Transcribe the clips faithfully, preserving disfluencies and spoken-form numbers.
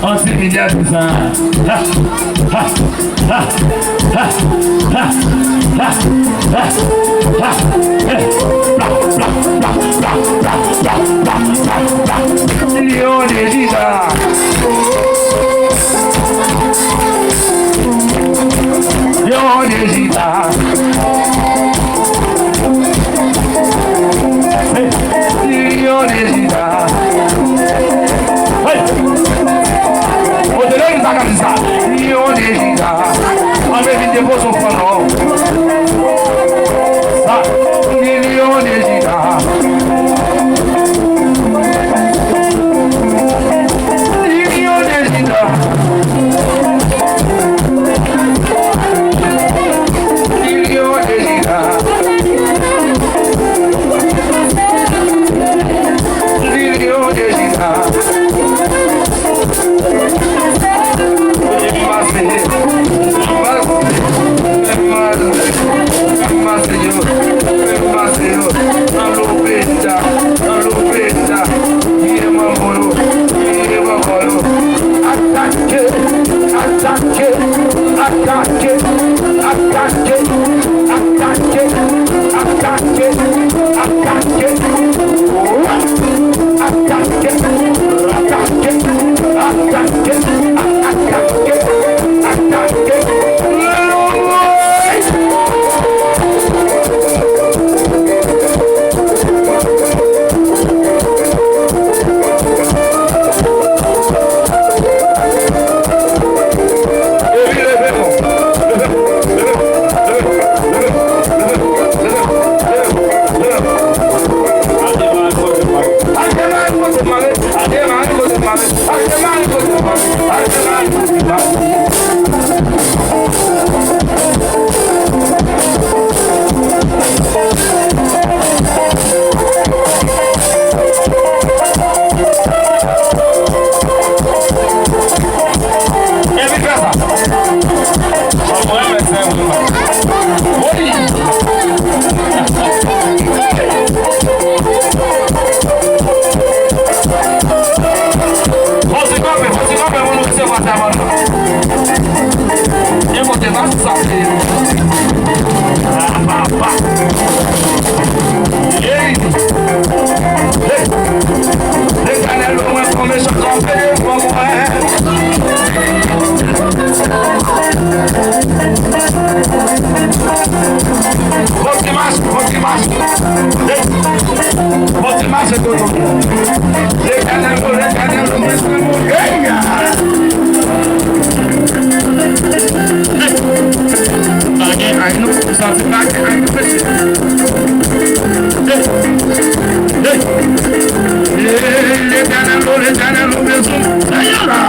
Anti-Milyè di sa. Ha, ha, ha. Lyon de Jida. Lyon de Jida. Hey, Lyon de Jida. Hey! Kote legliz la k ap di sa? Lyon de Jida. Ann vin depoze ofrann nou. Sa, ni Lyon de Jida. Ni Lyon de Jida. Ni Lyon de Jida. Ni Lyon de Jida. Atake, atake, atake, atake, atake, atake, atake. Epi fè sa. Mwen renmen sa vre. Wi. Fò ti kanpe, fò ti kanpe pou nou resevwa sa ban nou. Gen kote pa sou sa se. Ah, papa. Hey! Hey! Letènèl, mwen konn mechan kanpe devan mwen. Bon dimanch, bon dimanch. Bon dimanch, tout moun. Letènèl, Letènèl, mwen se moun. Hey! Pa gen ay nou, sa se pa gen ay nou, mesye. Hey! Hey! Hey! Letènèl, Letènèl, mwen se moun. Senyè la!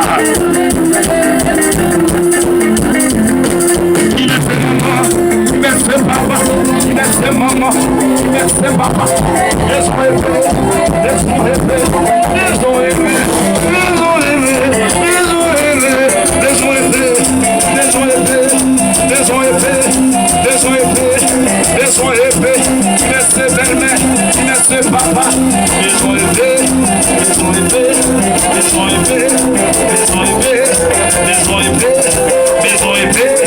Ki mèt se manman, ki mèt se papa, ki mèt se manman, ki mèt se papa. Bezwen epe, bezwen epe, bezwen epe, bezwen epe, bezwen epe, bezwen epe, bezwen epe, bezwen epe, bezwen epe, bezwen epe, ki mèt se bèlmè, ki mèt se papa. Bezwen epe, bezwen epe, bezwen epe, bezwen epe, bezwen epe, bezwen epe,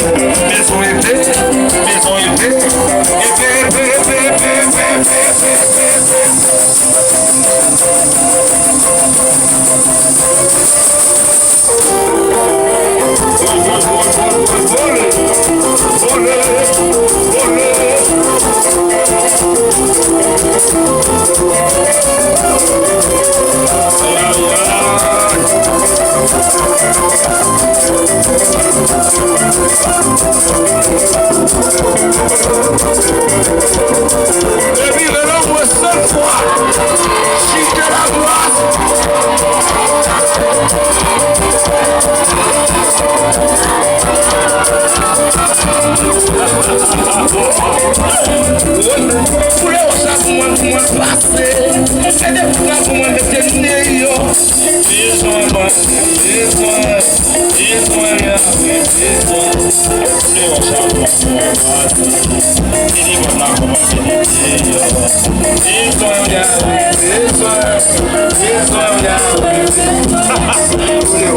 bezwen epe, bezwen epe, epe, epe, epe. Depi lè l anmwe sèt fwa, chite laglas. Koule yon sa pou mwen, pou mwen pase. Mete fwa pou mwen mete deyò. Bezwen mwen, bezwen, bezwen, bezwen. Koule yon sa pou mwen pase. Mete fwa pou mwen mete deyò. Bezwen, bezwen, bezwen.